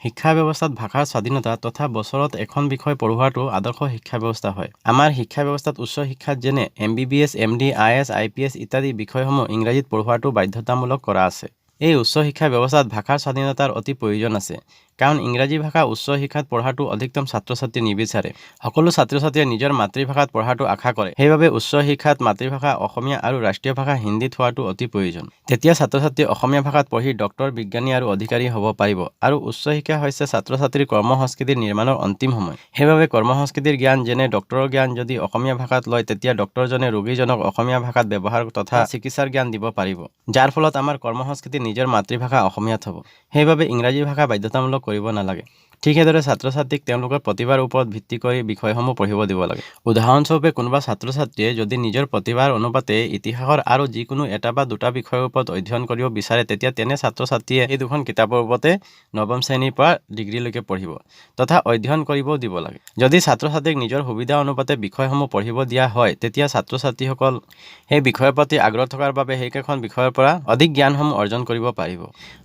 শিক্ষা ব্যৱস্থাত ভাষাৰ স্বাধীনতা তথা বছৰত এখন বিষয় পঢ়োৱাটো আদৰ্শ শিক্ষা ব্যৱস্থা হয়। আমাৰ শিক্ষা ব্যৱস্থাত উচ্চ শিক্ষাত যেনে এমবিবিএছ, এমডি, আইএএছ, আইপিএছ ইত্যাদি বিষয়সমূহ ইংৰাজীত পঢ়োৱাটো বাধ্যতামূলক কৰা আছে। এই উচ্চ শিক্ষা ব্যৱস্থাত ভাষাৰ স্বাধীনতাৰ অতি প্ৰয়োজন আছে। কাৰণ ইংৰাজী ভাষা উচ্চ শিক্ষাত পঢ়াটো অধিকতম ছাত্ৰ-ছাত্ৰীয়ে নিবিচাৰে। সকলো ছাত্ৰ-ছাত্ৰীয়ে নিজৰ মাতৃভাষাত পঢ়াটো আশা কৰে। সেইবাবে উচ্চ শিক্ষাত মাতৃভাষা অসমীয়া আৰু ৰাষ্ট্ৰীয় ভাষা হিন্দীত হোৱাটো অতি প্ৰয়োজন। তেতিয়া ছাত্ৰ-ছাত্ৰীয়ে অসমীয়া ভাষাত পঢ়ি ডক্তৰ, বিজ্ঞানী আৰু অধিকাৰী হ'ব পাৰিব আৰু উচ্চ শিক্ষা হৈছে ছাত্ৰ-ছাত্ৰীৰ কৰ্ম-সংস্কৃতিৰ নিৰ্মাণৰ অন্তিম সময়। সেইবাবে কৰ্ম-সংস্কৃতিৰ জ্ঞান যেনে ডক্তৰৰ জ্ঞান যদি অসমীয়া ভাষাত লয়, তেতিয়া ডক্তৰজনে ৰোগীজনক অসমীয়া ভাষাত ব্যৱহাৰ তথা চিকিৎসাৰ জ্ঞান দিব পাৰিব। যাৰ ফলত আমাৰ কৰ্ম-সংস্কৃতি নিজৰ মাতৃভাষা অসমীয়াত হ'ব। সেইবাবে ইংৰাজী ভাষা বাধ্যতামূলক কৰিব নালাগে। ঠিক সেইদৰে ছাত্ৰ-ছাত্ৰীক তেওঁলোকৰ প্ৰতিভাৰ ওপৰত ভিত্তি কৰি বিষয়সমূহ পঢ়িব দিব লাগে। উদাহৰণস্বৰূপে, কোনোবা ছাত্ৰ-ছাত্ৰীয়ে যদি নিজৰ প্ৰতিভাৰ অনুপাতে ইতিহাসৰ আৰু যিকোনো এটা বা দুটা বিষয়ৰ ওপৰত অধ্যয়ন কৰিব বিচাৰে, তেতিয়া তেনে ছাত্ৰ-ছাত্ৰীয়ে এই দুখন কিতাপৰ ওপৰতে নৱম শ্ৰেণীৰ পৰা ডিগ্ৰীলৈকে পঢ়িব তথা অধ্যয়ন কৰিবও দিব লাগে। যদি ছাত্ৰ-ছাত্ৰীক নিজৰ সুবিধা অনুপাতে বিষয়সমূহ পঢ়িব দিয়া হয়, তেতিয়া ছাত্ৰ-ছাত্ৰীসকল সেই বিষয়ৰ প্ৰতি আগ্ৰহ থকাৰ বাবে সেইকেইখন বিষয়ৰ পৰা অধিক জ্ঞানসমূহ অৰ্জন কৰিব পাৰিব।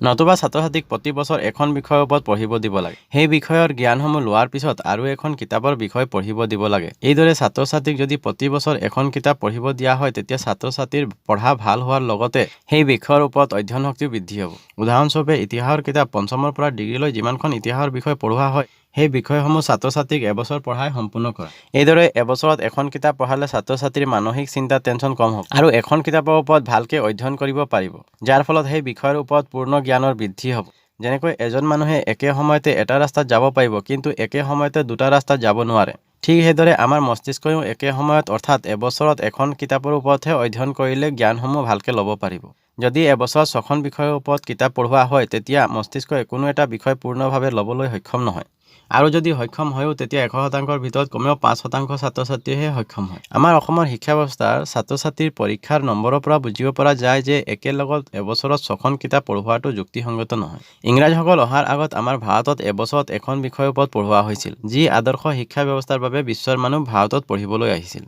নতুবা ছাত্ৰ-ছাত্ৰীক প্ৰতি বছৰ এখন বিষয়ৰ ওপৰত পঢ়িব দিব লাগে। সেই বিষয়ৰ জ্ঞানসমূহ লোৱাৰ পিছত আৰু এখন কিতাপৰ বিষয় পঢ়িব দিব লাগে। এইদৰে ছাত্ৰ-ছাত্ৰীক যদি প্ৰতি বছৰ এখন কিতাপ পঢ়িব দিয়া হয়, তেতিয়া ছাত্ৰ-ছাত্ৰীৰ পঢ়া ভাল হোৱাৰ লগতে সেই বিষয়ৰ ওপৰত অধ্যয়ন শক্তিও বৃদ্ধি হ'ব। উদাহৰণস্বৰূপে, ইতিহাসৰ কিতাপ পঞ্চমৰ পৰা ডিগ্ৰীলৈ যিমানখন ইতিহাসৰ বিষয় পঢ়োৱা হয়, সেই বিষয়সমূহ ছাত্ৰ-ছাত্ৰীক এবছৰ পঢ়াই সম্পূৰ্ণ কৰে। এইদৰে এবছৰত এখন কিতাপ পঢ়ালে ছাত্ৰ-ছাত্ৰীৰ মানসিক চিন্তা, টেনচন কম হ'ব আৰু এখন কিতাপৰ ওপৰত ভালকে অধ্যয়ন কৰিব পাৰিব, যাৰ ফলত সেই বিষয়ৰ ওপৰত পূৰ্ণ জ্ঞানৰ বৃদ্ধি হ'ব। যেনেকৈ এজন মানুহে একে সময়তে এটা ৰাস্তাত যাব পাৰিব, কিন্তু একে সময়তে দুটা ৰাস্তাত যাব নোৱাৰে। ঠিক সেইদৰে আমাৰ মস্তিষ্কয়ো একে সময়ত, অৰ্থাৎ এবছৰত এখন কিতাপৰ ওপৰতহে অধ্যয়ন কৰিলে জ্ঞানসমূহ ভালকে ল'ব পাৰিব। যদি এবছৰত ছখন বিষয়ৰ ওপৰত কিতাপ পঢ়োৱা হয়, তেতিয়া মস্তিষ্কই কোনো এটা বিষয় পূৰ্ণভাৱে ল'বলৈ সক্ষম নহয়। আৰু যদি সক্ষম হয়ো, তেতিয়া 100 শতাংশৰ ভিতৰত কমেও 5% ছাত্ৰ-ছাত্ৰীয়েহে সক্ষম হয়। আমাৰ অসমৰ শিক্ষা ব্যৱস্থাৰ ছাত্ৰ-ছাত্ৰীৰ পৰীক্ষাৰ নম্বৰৰ পৰা বুজিব পৰা যায় যে একেলগত এবছৰত ছখন কিতাপ পঢ়োৱাটো যুক্তিসংগত নহয়। ইংৰাজসকল অহাৰ আগত আমাৰ ভাৰতত এবছৰত এখন বিষয়ৰ ওপৰত পঢ়োৱা হৈছিল, যি আদৰ্শ শিক্ষা ব্যৱস্থাৰ বাবে বিশ্বৰ মানুহ ভাৰতত পঢ়িবলৈ আহিছিল।